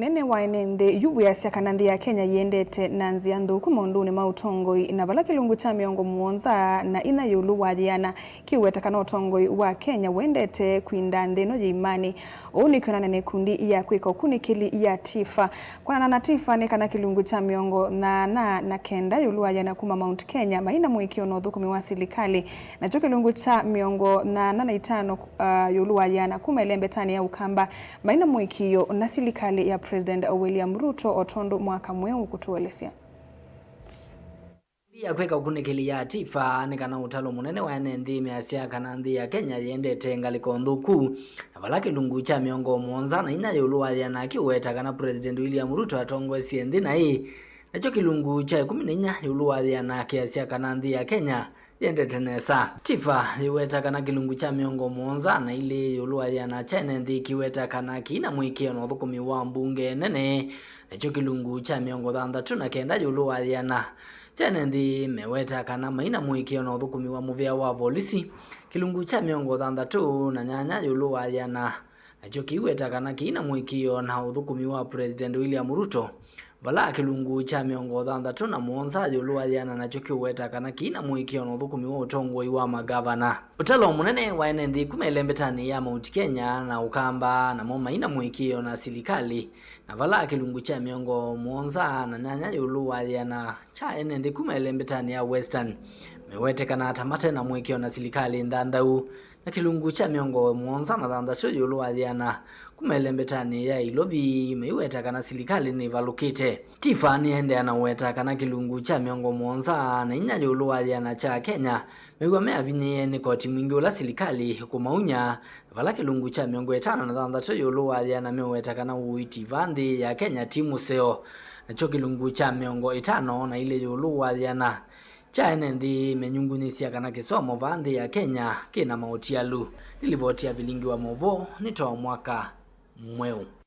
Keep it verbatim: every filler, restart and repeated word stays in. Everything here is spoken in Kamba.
Mũnene wa ene nthĩ yu wĩasya kana nthĩ ya Kenya yĩendete na nzĩa nthũku maũndũnĩ ma ũtongoi, na vala kĩlungu kya mĩongo mũonza na inya ĩũlũ wa yĩana kĩweta kana ũtongoi wa Kenya wendete kwinda nthĩ ĩno yĩ imanĩ. Ũu nĩ kwĩanana na ĩkundi ya kwĩka ũkunĩkĩli ya TIFA. Kwĩanana na TIFA nĩ kana kĩlungu kya mĩongo nyanya na kenda ĩũlũ wa yĩana kuma Mount Kenya maina mũĩkĩĩo na ũthũkũmi wa silikalĩ, nakyo kĩlungu kya mĩongo nyanya na itano, uh, ĩũlũ wa yĩana kuma ĩlembetanĩ ya Ũkamba maina mũĩkĩĩo na silikalĩ ya President William Ruto, o tondũ mwaka mweũ ũkũtũelesya. Nthĩ ya kwĩka ũkunĩkĩli ya TIFA nĩ kana ũtalo mũnene wa ene nthĩ measya kana nthĩ ya Kenya yĩendete ngalĩko nthũku, na vala kĩlungu kya mĩongo mũonza na inya ĩũlũ wa yĩana kĩweta kana President William Ruto atongoesye nthĩ naĩ, nakyo kĩlungu kya ĩkũmi na inya ĩũlũ wa yĩana kĩasya kana nthĩ ya Kenya yĩendete nesa. TIFA yĩweta kana kĩlungu kya mĩongo mũonza na ilĩ ĩũlũ wa yĩana kya ene nthĩ kĩweta kana kĩina mũĩkĩĩo na ũthũkũmi wa mbunge nene, nakyo kĩlungu kya mĩongo thanthatũ na kenda ĩũlũ wa yĩana kya ene nthĩ meweta kana maina mũĩkĩĩo na ũthũkũmi wa mũvĩa wa volisi, kĩlungu kya mĩongo thanthatũ na nyanya ĩũlũ wa yĩana nakyo kĩiweta kana kĩina mũĩkĩĩo na ũthũkũmi wa President William Ruto, vala kĩlungu kya mĩongo thanthatũ na mũonza ĩũlũ wa yĩana nakyo kĩũweta kana kĩina mũĩkĩĩo na ũthũkũmi wa ũtongoi wa magavana. Ũtalo mũnene wa ene nthĩ kuma ĩlembetanĩ ya Mount Kenya na Ũkamba namo maina mũĩkĩĩo na silikalĩ, na vala kĩlungu kya mĩongo mũonza na nyanya ĩũlũ wa yĩana kya ene nthĩ kuma ĩlembetanĩ ya Western mewete kana ta mate na mũĩkĩĩo na silikalĩ nthanthau, na kĩlungu kya mĩongo mũonza na thanthatũ ĩũlũ wa yĩana kuma ĩlembetanĩ ya Ilovi maiweta kana silikalĩ nĩvalũkĩte. TIFA nĩendeea na ũweta kana kĩlungu kya mĩongo mũonza na inya ĩũlũ wa yĩana kya Kenya mew'a meavinyĩĩe nĩ koti mwingĩ ũla silikalĩ ĩkũmaunya, vala kĩlungu kya mĩongo ĩtano na thanthatũ ĩũlũ wa yĩana meũweta kana ũiiti vaa nthĩ ya Kenya ti mũseo, nakyo kĩlungu kya mĩongo ĩtano na ilĩ ĩũlũ wa yĩana kya ene nthĩ menyungunyĩsya kana kĩsomo vaa nthĩ ya Kenya kĩ na maũtialu. Nĩ livoti ya Vilingi wa Maũvoo nĩ Toa Mwaka Mweũ.